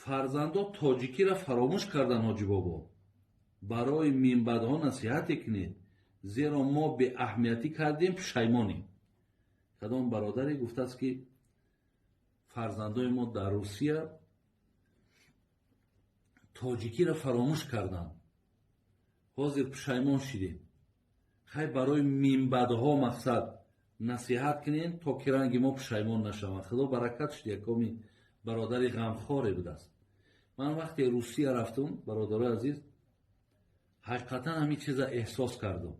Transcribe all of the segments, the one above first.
Фарзандо тоҷикиро фаромӯш кардан, ҳоҷӣ бобо. Барои минбаъдҳо насиҳате кунед, зеро мо беаҳамиятӣ кардем, пушаймонем. Кадом бародаре гуфтааст, ки фарзандои мо дар Русия тоҷикиро фаромӯш карданд, ҳозир пушаймон шидем. Хай, барои минбаъдҳо мақсад насиҳат кунем, то ки ранги мо пушаймон нашаванд. Худо баракат шуд, якоми бародари ғамхоре будааст. Ман вақте Русия рафтум, бародарои азиз, ҳақиқатан ҳамин чиза эҳсос кардум.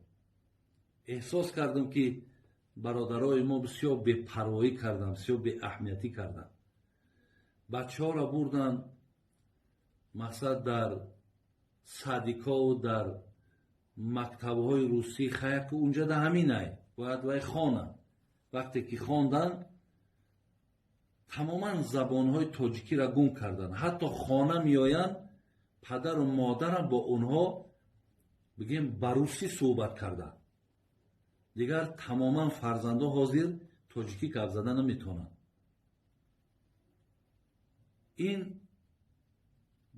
Эҳсос кардум, ки бародарои мо бисёр бепарвоӣ карданд, бисёр беаҳамиятӣ карданд. Бачаҳоро бурданд, мақсад, дар садикову дар мактабҳои русӣ. Хаяку унҷа да ҳаминай, бояд вай хонанд. Вақте ки хонданд, тамоман забонҳои тоҷикиро гум карданд. Ҳатто хона меоянд, падару модарам бо онҳо, бигем, ба русӣ суҳбат карданд. Дигар тамоман фарзандо ҳозир тоҷикӣ гап зада наметавонанд. Ин,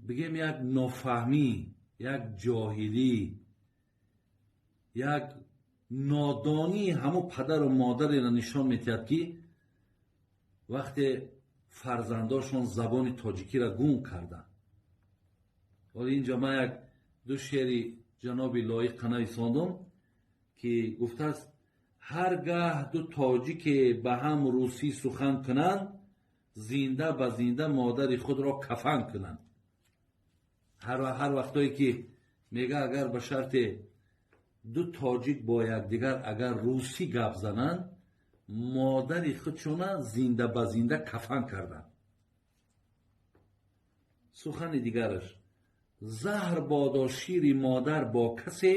бигем, як нофаҳмӣ, як ҷоҳилӣ, як нодонии ҳамун падару модареро нишон медиҳад, ки вақте фарзандошон забони тоҷикиро гум карданд. Ҳоло инҷо ман як ду шеъри ҷаноби Лоиқ нависондум, ки гуфтааст: ҳар гаҳ ду тоҷике ба ҳам русӣ сухан кунанд, зинда ба зинда модари худро кафан кунанд. Ҳар вақтое ки мега, агар ба шарте ду тоҷик бо якдигар агар русӣ гап зананд, модари худшона зинда ба зинда кафан карданд. Сухани дигараш: заҳр бодо шири модар бо касе,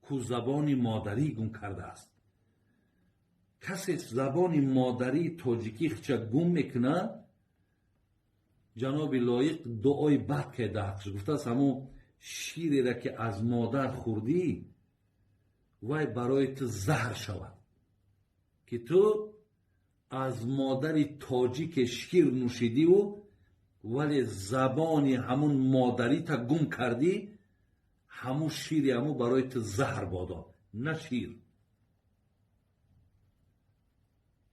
ку забони модарӣ гум кардааст. Касе забони модарии тоҷикӣ хича гум мекунад, ҷаноби Лоиқ дуои бад карда ҳақш гуфтааст: ҳамун ширера, ки аз модар хӯрдӣ, вай барои ту заҳр шавад, ки ту аз модари тоҷике шир нӯшидиву, вале забони ҳамун модарита гум кардӣ. Ҳамун шири ҳамун барои ту заҳр бодо, на шир.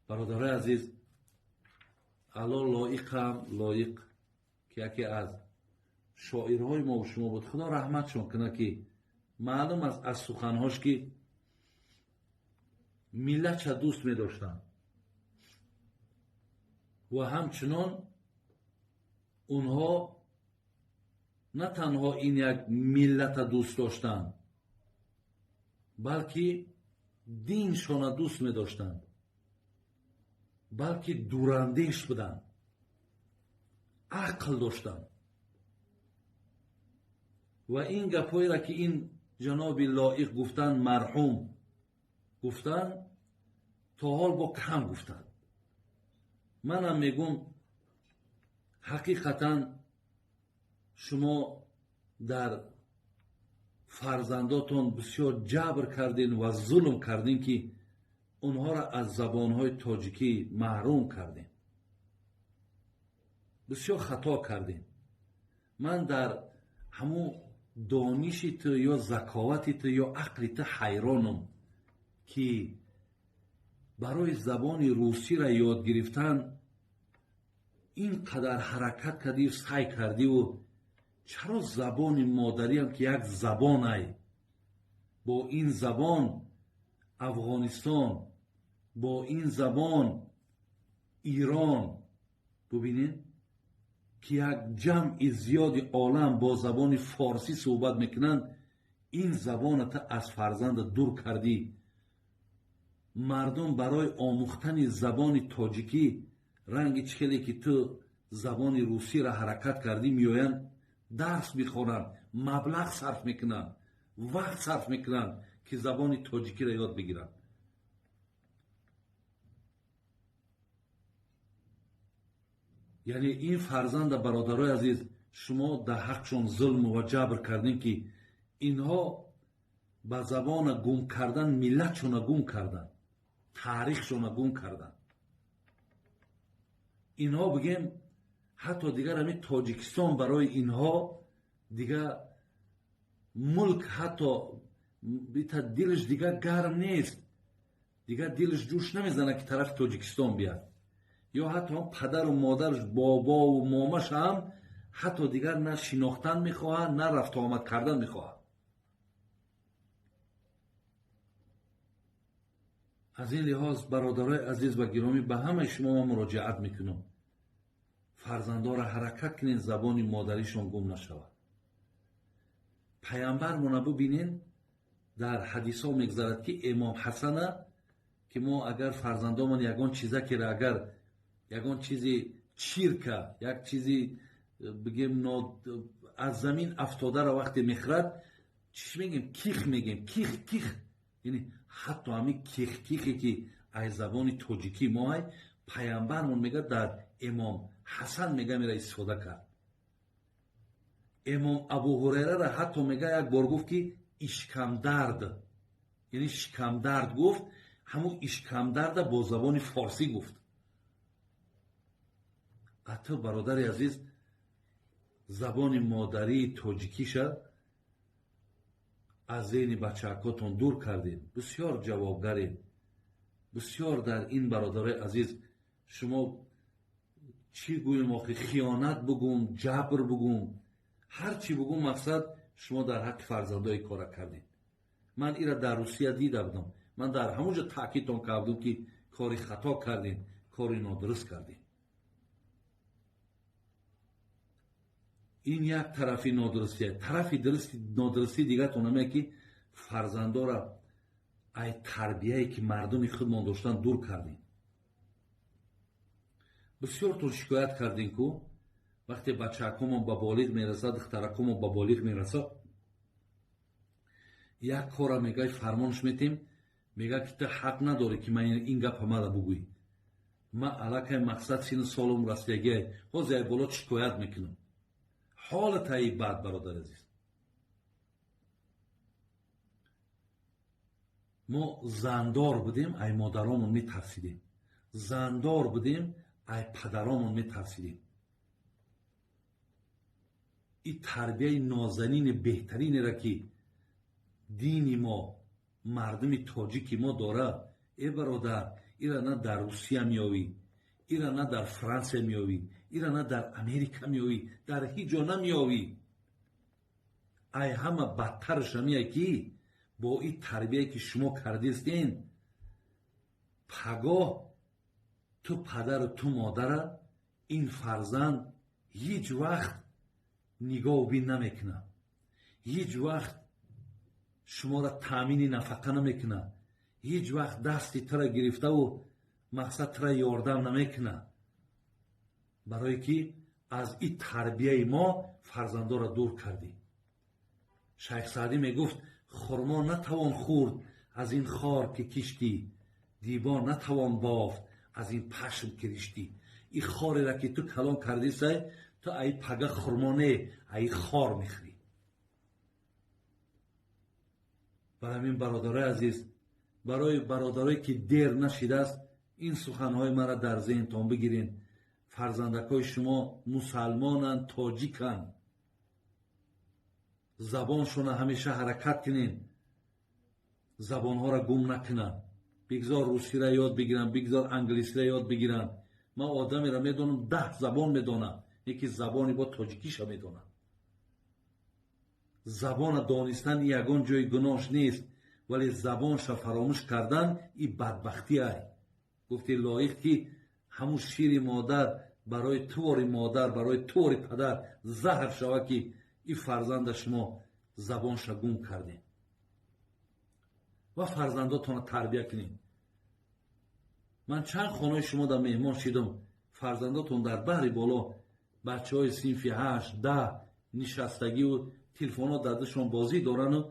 Бародарои азиз, Ало Лоиқам, Лоиқ, ки яке аз шоирҳои мо шумо буд, худо раҳматшон кунад, ки маълум аст аз суханҳош, ки миллатша дӯст медоштанд ва ҳамчунон онҳо на танҳо ин як миллата дӯст доштанд, балки диншона дӯст медоштанд, балки дурандеш буданд, ақл доштанд. Ва ин гапҳоеро, ки ин ҷаноби Лоиқ гуфтанд, марҳум гуфтанд, то ҳол бо кам гуфтанд. Манам мегӯм, ҳақиқатан шумо дар фарзандотон бисёр ҷабр кардем ва зулм кардем, ки онҳоро аз забонҳои тоҷикӣ маҳрум кардем. Бисёр хато кардем. Ман дар ҳамун дониши ту ё заковати ту ё ақли ту ҳайронам, ки барои забони русиро ёд гирифтан ин қадар ҳаракат кардию сай кардиву, чаро забони модариам, ки як забонай, бо ин забон Афғонистон, бо ин забон Ирон, бубинед, ки як ҷамъи зиёди олам бо забони форсӣ суҳбат мекунанд, ин забоната аз фарзанда дур кардӣ. Мардум барои омӯхтани забони тоҷикӣ, ранги чӣ хеле ки ту забони русиро ҳаракат кардӣ, меоянд, дарс мехонанд, маблағ сарф мекунанд, вақт сарф мекунанд, ки забони тоҷикиро ёд бигиранд. Яъне ин фарзанда, бародарои азиз, шумо дар ҳақшон зулму ва ҷабр кардем, ки инҳо ба забона гум кардан миллатшона гум карданд, таърихшона гум карданд. Инҳо, бигем, Ҳатто дигар ҳамин Тоҷикистон барои инҳо дигар мулк, ҳатто бита дилаш дигар гарм нест, дигар дилаш ҷӯш намезанад, ки тарафи Тоҷикистон биёд. Ё ҳатто падару модараш, бобову момаш ҳам ҳатто дигар на шинохтан мехоҳад, на рафту омад кардан мехоҳад. Аз ин лиҳоз, бародарои азиз ва гиромӣ, ба ҳамаи шумо ман муроҷиат мекунам. Фарзандонро ҳаракат кунед, забони модаришон гум нашавад. Паямбармона бубинед, дар ҳадисҳо мегузарад, ки имом Ҳасана, ки мо агар фарзандомон ягон чизакеро, агар ягон чизи чирка, як чизи бигем аз замин афтодаро вақте мехӯрад, чиш мегем? Ких мегем, ких ких. Яъне ҳатто ҳамин ких кихе ки аз забони тоҷикӣ мо ай, паямбармон мега дар имом Ҳасан мега мера истифода кард. Имом Абу Ҳурайрара ҳатто мега як бор гуфт, ки ишкамдард, яъне шикамдард гуфт, ҳамун ишкамдарда бо забони форсӣ гуфт. Ҳатто бародари азиз, забони модарии тоҷикиша аз зеҳни бачаакотон дур кардед. Бисёр ҷавобгаред, бисёр дар ин бародарои азиз шумо чӣ гӯем охи, хиёнат бугум, ҷабр бугум, ҳар чӣ бугум, мақсад шумо дар ҳаққи фарзандои кора кардед. Ман ира дар Русия дида будам, ман дар ҳамон ҷо таъкидтон кардам, ки кори хато кардем, кори нодуруст кардем. Ин як тарафи нодурустия. Тарафи нодурустии дигартон ҳаме, ки фарзандора ай тарбияе, ки мардуми худмон доштан, дур кардем. Бисёртон шикоят кардем, ку вақте бачаакомон ба болиғ мерасад, духтаракомон ба болиғ мерасад, як кора мегӯяд, фармонш метем, мегӯяд, ки ту ҳақ надорӣ, ки ман ин гапа мара бугӯӣ. Ман аллакай мақсад сину солум расидагиай, ҳозир ай боло шикоят мекунам. Ҳолатаи бад, бародар азиз. Мо зандор будем, ай модаромон метарсидем, зандор будем, ай падаромон метарсидем. Ин тарбияи нозанини беҳтаринеро, ки дини мо, мардуми тоҷики мо дорад, э бародар, ира на дар Русия меёвӣ, ира на дар Франсия меёвӣ, ира на дар Америка меёвӣ, дар ҳеҷ ҷо намеёвӣ. Ай ҳама бадтараш ҳамие, ки бо ин тарбияе, ки шумо кардистен, пагоҳ ту падару ту модара ин фарзанд ҳеҷ вақт нигоҳубин намекунад, ҳеҷ вақт шуморо таъмини нафақа намекунад, ҳеҷ вақт дасти тура гирифтаву мақсад тура ёрдам намекунад, барое ки аз ин тарбияи мо фарзандоро дур кардӣ. Шайх Саъдӣ мегуфт: хурмо натавон хӯрд аз ин хор, ки киштӣ, дибо натавон бофт аз ин пашм, ки риштӣ. Ин хореро, ки ту калон кардисай, ту ай пага хурмо не, ай хор мехӯрӣ. Барои ҳамин, бародарои азиз, барои бародарое, ки дер нашидааст, ин суханҳои маро дар зеҳнтон бигиред. Фарзандакҳои шумо мусалмонанд, тоҷиканд, забоншона ҳамеша ҳаракат кунед, забонҳоро гум накунанд. Бигзор русиро ёд бигиранд, бигзор англисиро ёд бигиранд. Ман одамеро медонам, 10 забон медонам, яки забони бо тоҷикиша медонам. Забона донистан ягон ҷои гуноҳш нест, вале забонша фаромӯш кардан и бадбахтӣ ай. Гуфти лоиқ, ки ҳамун шири модар барои тувори модар, барои тувори падар заҳр шава, ки ин фарзанда шумо забонша гум кардем. Ва фарзандотонро тарбия кунед. Ман чанд хонаи шумо дар меҳмон шидам, фарзандотон дар баҳри боло бачаҳои синфи 8, 10 нишастагиву телефонҳо дар дастшон бозӣ дорану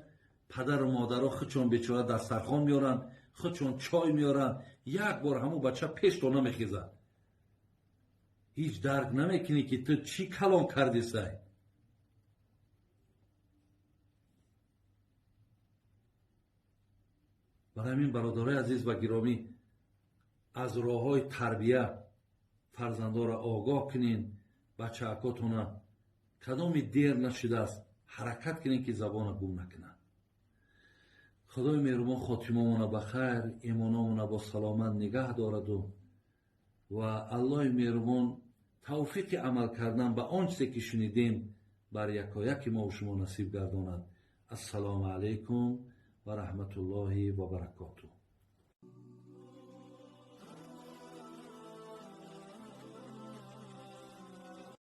падару модаро худшон бечора дастархон меоранд, худшон чой меоранд. Як бор ҳамун бача пешто намехезад. Ҳеҷ дарк намекунӣ, ки ту чӣ калон кардисай. Барои ҳамин, бародарои азиз ва гиромӣ, аз роҳҳои тарбия фарзандонро огоҳ кунед, Бачаакотона кадоми дер нашидааст, ҳаракат кунем, ки забона гум накунад. Худои меҳрубон хотимамона ба хайр, имономона бо саломат нигаҳ дораду ва Аллоҳи меҳрубон тавфиқи амал кардан ба он чизе, ки шунидем, бар якояки мову шумо насиб гардонад. Ассалому алайкум ва раҳматуллоҳи ва баракотуҳ.